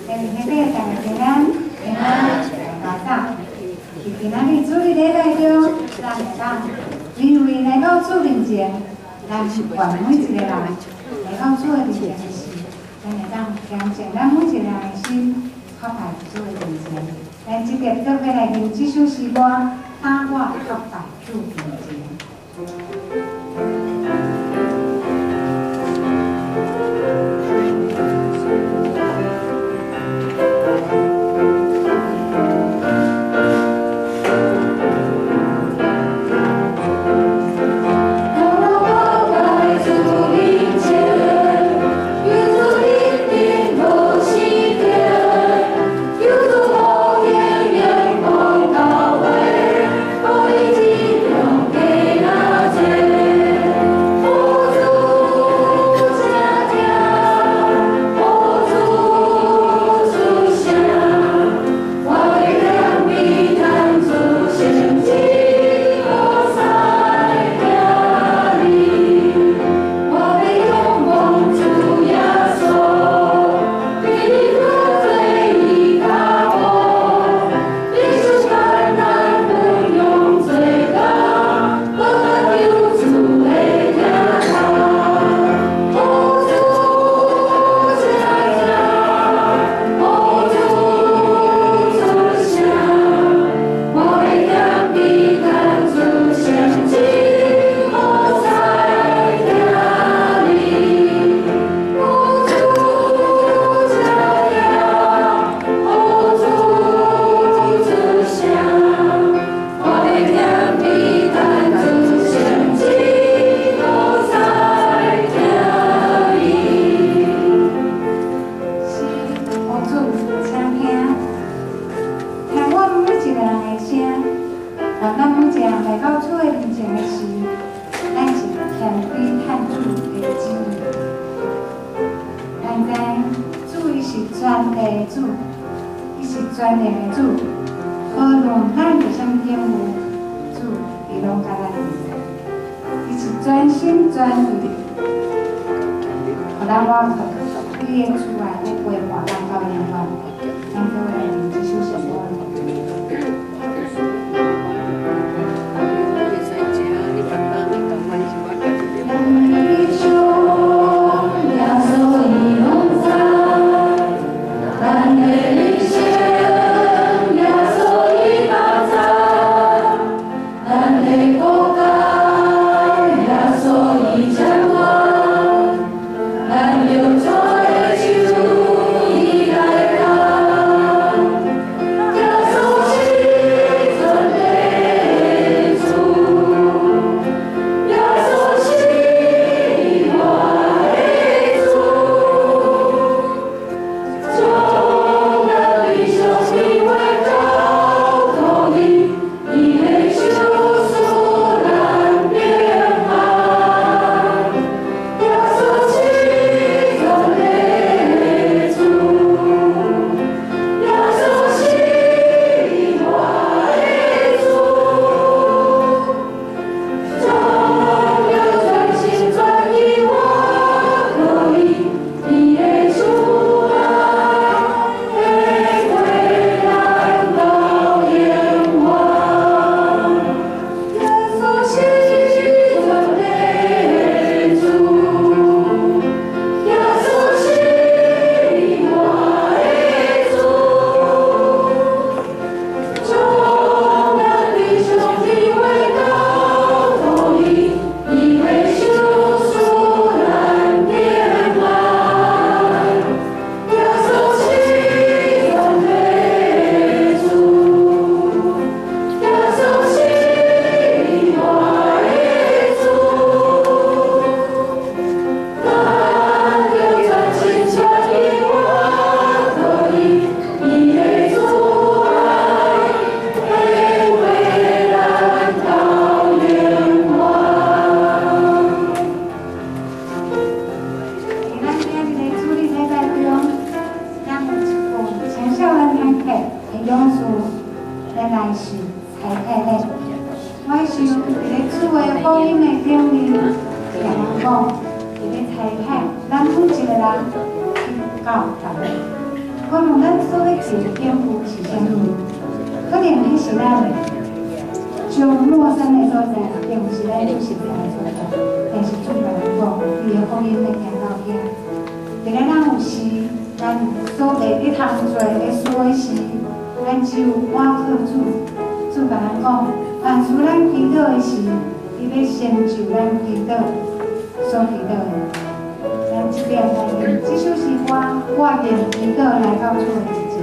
伫那个大家平安，平安，大家早。伫今仔日主日礼拜中，咱會當因為來到主面前，咱願每一個人來到主的面前時，咱會當恬靜咱每一個人的心，靠拜主的面前。咱這個做伙來吟這首詩歌，當我靠拜主面前。無論咱所欲求的天賦是啥物，可能彼是咱上陌生的所在，並毋是咱最熟悉的所在。但是主共咱講，伊的福音欲行到遐。佇咧咱有時，咱所會去通做的事的時，咱只有倚靠主。主共咱講，凡事咱祈禱的時，伊欲成就咱祈禱所祈禱的。咱這邊來用這首詩歌，我願祈禱來到主的面前。